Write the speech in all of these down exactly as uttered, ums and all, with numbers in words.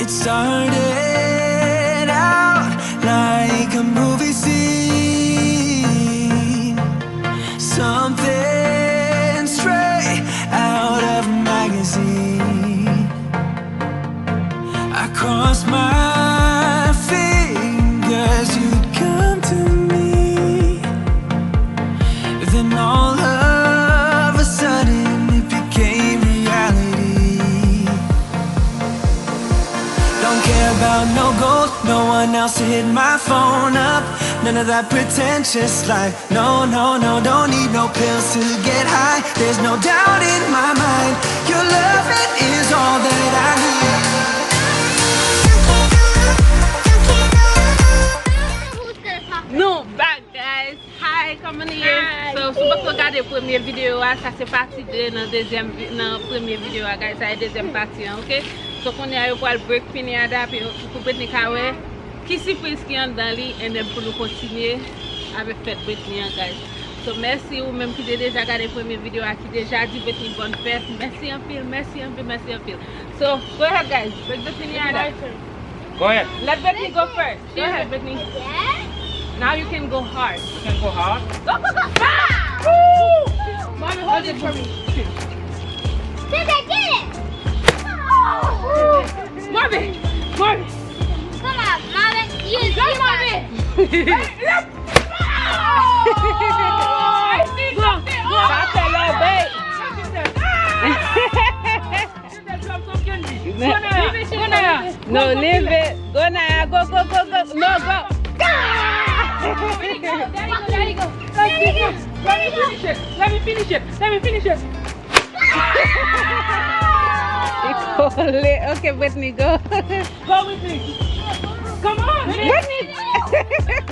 Started out like a movie scene, something straight out of a magazine. I cross my fingers you'd come to me. Then all of a sudden it became reality. Don't care about no gold, no one else to hit my phone up. None of that pretentious life. No, no, no, don't need no pills to get high. There's no doubt in my mind. Your loving is all that I need. Nou back, guys. Hi, kòman nou ye? So, si w poko gade premye videyo a, sa se pati de nan dezyèm vi- nan premye videyo a, guys. Sa e dezyèm pati an, ok? So, kounye a yo pral break Pineda pou, pou Britney ka wè ki sipriz ki anndan li, and then pou nou kontinye avèk fèt Britney an, guys. So, mèsi ou menm ki te deja gade premye videyo a, ki deja di Britney bòn fèt. Mèsi anpil, mèsi anpil, mèsi anpil. So, go ahead, guys. Break the Pineda. Go ahead. Let Britney go first. Go ahead, Britney. Now you can go hard. You can go hard. Go, go, go! Ah! Woo! Mommy, hold it for me. Baby, get it! Oh! Mommy! Mommy! Come on, Mommy. You, come, you Mommy! Hey, look! Oh! I see something! Oh! Sa fè lòbèy. Ah! No, leve. Go, Naya. Go, go, go, go. No, go. Let me finish it. Let me finish it. Let me finish it. Li kole. Ok, Britney, go. Go with me. Come on, man. Britney.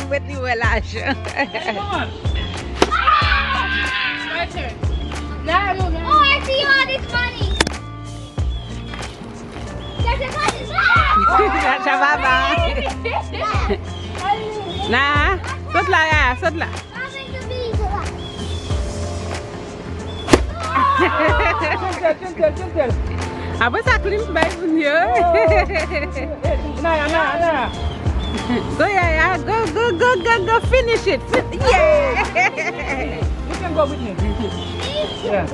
Britney wè lajan. Come on. My turn. Now, oh, I see all this money. Chacha, bye bye. Nah, sot la, Yaya, sot la. Gentle, gentle, gentle. Apre sa, Clint bay moun yo. Naya, Naya, Naya. Go, Yaya, go, go, go, go, go, finish it. Fin- yeah. You can go with me. Yeah.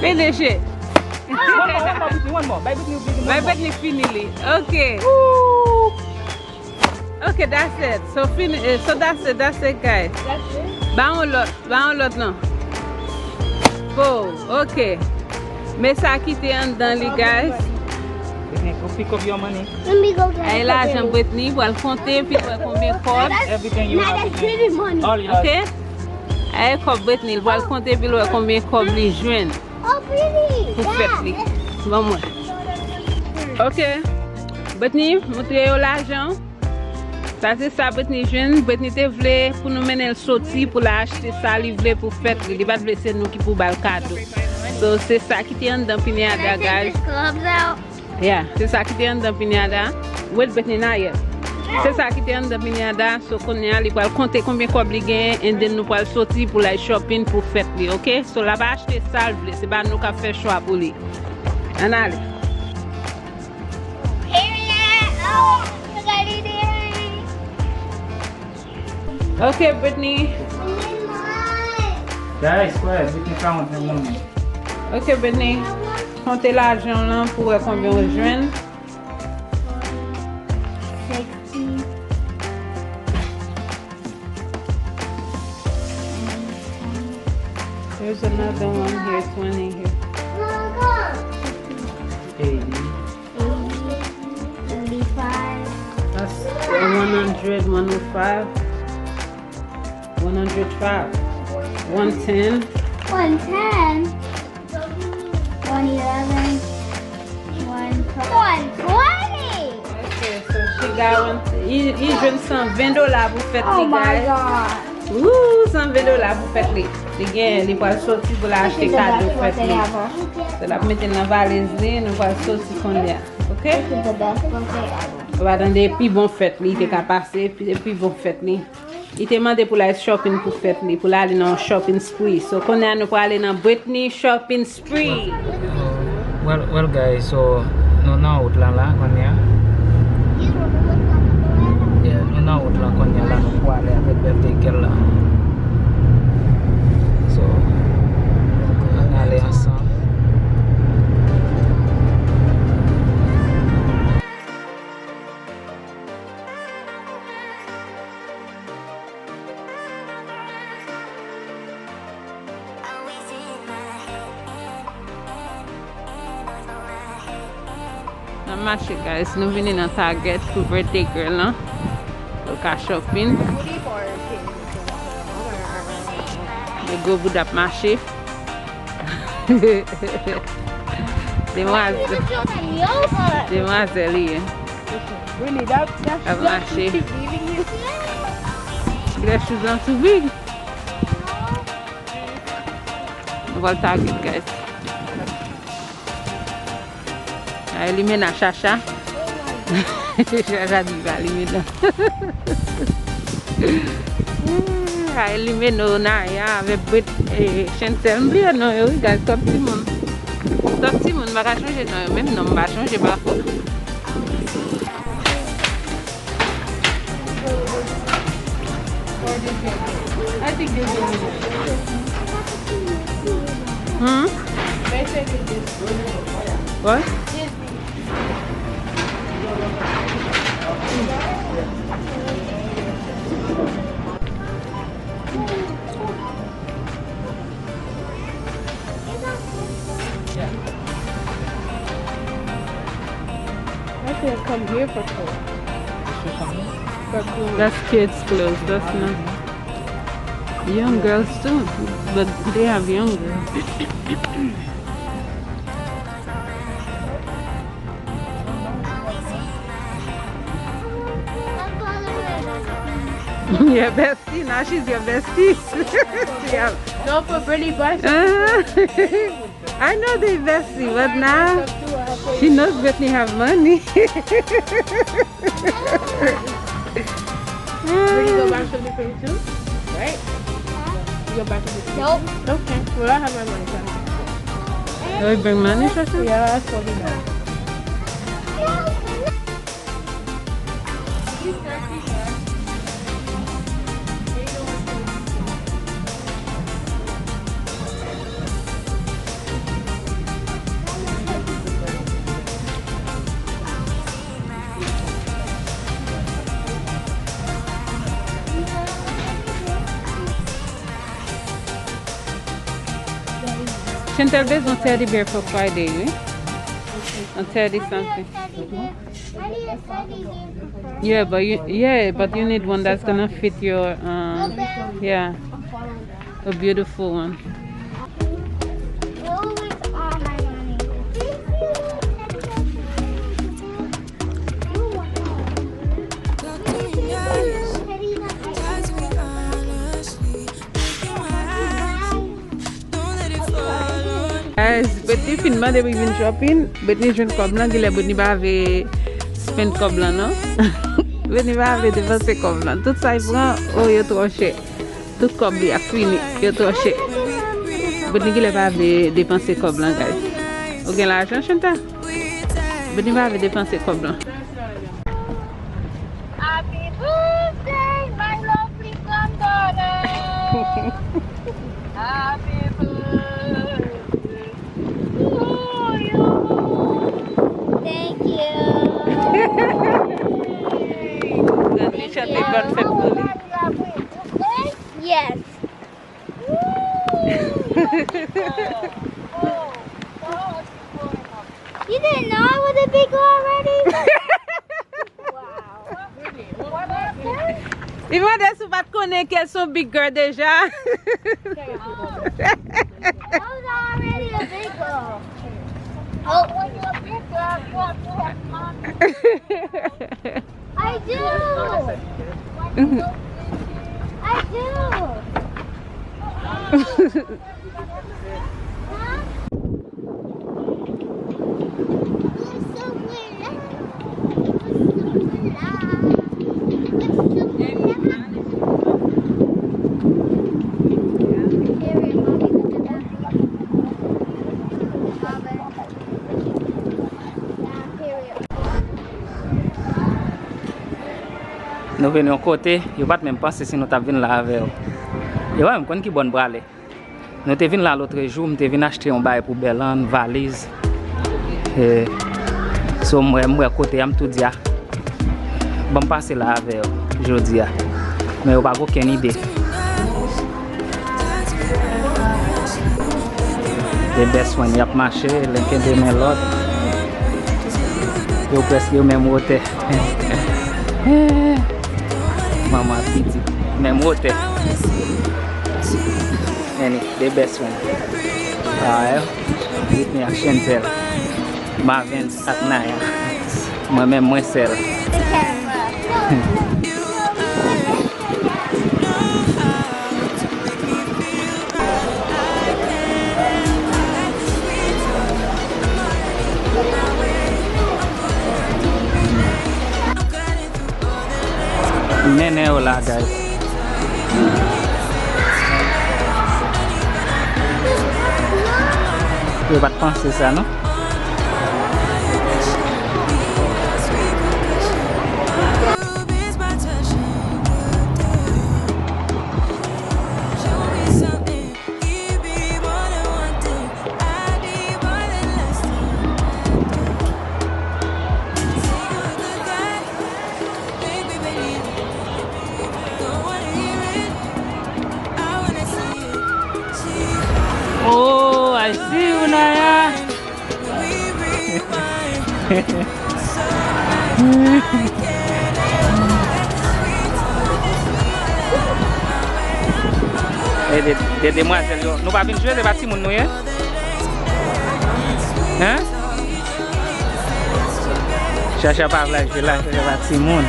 Finish it. One more, one more, Britney, one more. Bay Britney, Britney, one more. Bay Britney fini li. Ok. Ooh. Ok, that's it. So, fini, eh, so that's it, that's it, guys. That's it? Ba yon lòt, ba yon lòt non. Bo, ok. Men sa ki te anndan li, guys. Britney, go pick up your money. Let me go get a couple. Ay, lajan Britney, pral konte, epi wè konbyen kòb. Everything you have, Britney. All yours. Ok? Ay, kòb Britney, l pral konte, epi l wè konbyen kòb li jwenn. Oh, pretty. Pou fèt li. Ban mwen. Ok. Britney, montre yo lajan. Sa se sa Britney jwenn. Britney te vle pou nou mennen l soti pou l achte sa li vle pou fèt li. Li pa t vle se nou ki pou ba l kado. So, se sa ki te anndan Pineda, guys. Can I take these gloves out? Yeah, se sa ki te anndan Pineda. Wait, Britney, not yet. Se sa ki te anndan Pineda. So, kounye a, li pral konte konbyen kòb li genyen, and then nou pral soti pou l al shopping pou fèt li, ok? So, l ap achte sa l vle. Se pa nou k ap fè chwa pou li. Ann ale. Period. Oh, I got it in. Ok, Britney. Guys, kwè, Britney ka konte money. Ok, Britney. Konte lajan w lan pou wè konbyen w jwenn. Sixty. There's another one here, twenty here. Eighty. Eighty, eighty-five. That's one hundred, one oh five, one hundred five, one ten. One ten? One eleven, one twenty. One twenty! Ok, so she got one, li, li jwenn san ven dola pou fèt li, guys. Oh my God. Woo, san ven dola pou fèt li. Li gen, li pral soti pou l achte kado fèt li. So, l ap mete l nan valiz li, nou pral soti kounye a. Ok? This is the best birthday ever. Ou va tande pi bon fèt li te ka pase, pi, pi bon fèt li. Li te mande pou l al shopping pou fèt li, pou l ale nan yon shopping spree. So, kounye a nou prale nan Britney shopping spree. Well, well, guys, so, nou nan wout lan la, kounye a. Plan kounye a la, nou prale avèk bèf de kèl la. So, ann ale ansanm. N ap mache, guys. Nou vini nan Target pou birthday girl lan. Nou ka shopping. Yon gwo bouda ap mache. Demwazèl. Demwazèl li ye. Ap mache. That shoes are too big. Nou pral Target, guys. Ay, limena, Chacha. Chacha di pa limena. Ay, limena, Naya, avèk Brit, eh, Chantel. M bliye non yo, wi, guys, twòp timoun. Twòp timoun, m pa ka chonje non yo. Menm non, m pa chonje pafwa. Hmm? What? I think come here for clothes. For clothes. That's kids' clothes. That's not young girls too, but they have young girls. Yeah, bestie. Now she's your bestie. Yeah. No, for Brittany, buy something. I know they bestie, but now she knows Brittany have money. Brittany go buy something for you too, right? You go buy something for you too? Nope. Okay. Well, I have my money, so. Oh, you bring money, Shasha? Yeah, that's what we got. Chantel bezwen teddy bear for Friday, wi. Yon teddy something. Yeah, but you, yeah, but you need one that's gonna fit your, um, yeah, a beautiful one. Guys, Brittany fin mande pou l vin shopping. Brittany jwenn kòb lan, genlè Brittany pa vle spend kòb lan, non. Brittany pa vle depanse kòb lan. Tout sa l pran, oh, yo twò chè. Tout kòb li ap fini, yo twò chè. Brittany genlè pa vle depanse kòb lan, guys. Ou gen lajan, Chantal? Brittany pa vle depanse kòb lan. Happy birthday, my lovely granddaughter. Happy birthday to you. Thank you. Granny chante bòn fèt pou li. Yes. You didn't know I was a big girl already? Wow. Li mande si w pa t konnen ke l se yon big girl deja. I was already a big girl. Oh, when you're a big girl, you have to have money. I do. I do. Nou vin yon kote, yo pa t menm panse si nou t ap vin la avè yo. Yo pa menm konn ki bò n prale. Nou te vin la lotrejou, m te vin achte yon bagay pou Bèlann, valiz. E, so m wè, m wè kote a, m tou di a. Ban m pase la avè yo, jodi a. Men yo pa gen okenn ide. De best friend, y ap mache, len kenbe men lòt. Yo prèske yo menm wotè. Manman ak pitit, menm wotè. Annie, de best friend. Alright. Britney ak Chantel. Marvens ak Naya. Mwen menm, mwen sèl. Mennen yo la, guys. Yo pa t panse sa, non? Oh, I see you, Naya. E de, de demwazèl yo. Nou pa vin jwe, se pa timoun nou ye? Hein? Chacha pa vle jwe la, Chacha pa timoun.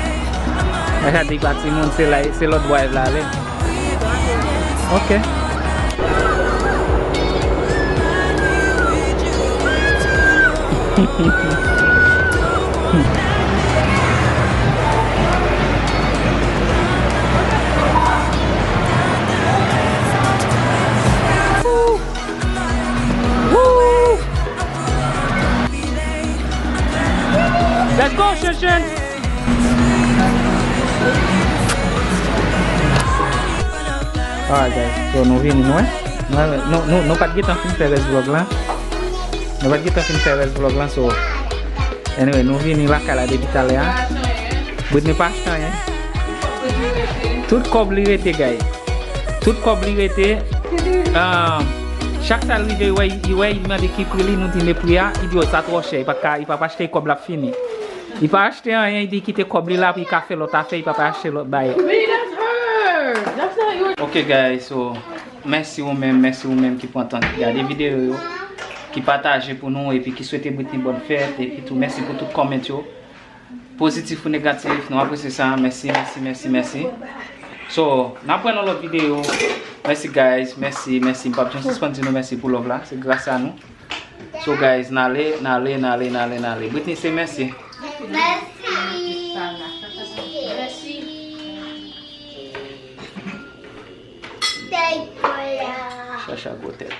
Chacha di pa timoun, se la, se lòt bò l vle ale. Ok. Let's go, Shen Shen! Alright, guys, so nou vini, nou wè. Nou, nou, nou, nou pa t gentan fin fè rès vlòg la. Nou pa t gentan fin fè rès vlòg la, so. Anyway, nou vini lakay la depi talè a. Britney pa achte anyen. Tout kòb li rete, guys. Tout kòb li rete. Ah, chak sa l rive, li wè, li wè, li mande ki pri li, nou di men pri a, li di, "Oh, sa twò chè, li pa ka, li pa, pa achte, kòb la fini." Li pa achte anyen, li di kite kòb li la pou li ka fè lòt afè, li pa ka achte lòt bagay. Britney, that's her. That's not your. Ok, guys, so, mèsi ou menm, mèsi ou menm ki pran tan, ki gade videyo yo, ki pataje pou nou, epi ki swete Britney bòn fèt, epi tou, mèsi pou tout kòmant yo. Pozitif ou negatif, nou apresye sa, mèsi, mèsi, mèsi, mèsi. So, n ap wè nan lòt videyo. Mèsi, guys, mèsi, mèsi. M p ap janm sispann di nou mèsi pou love la, se gras a nou. So, guys, n ale, n ale, n ale, n ale, n ale. Britney, se mèsi. Mèsi. Thank you, Lord. Chacha gwo tèt.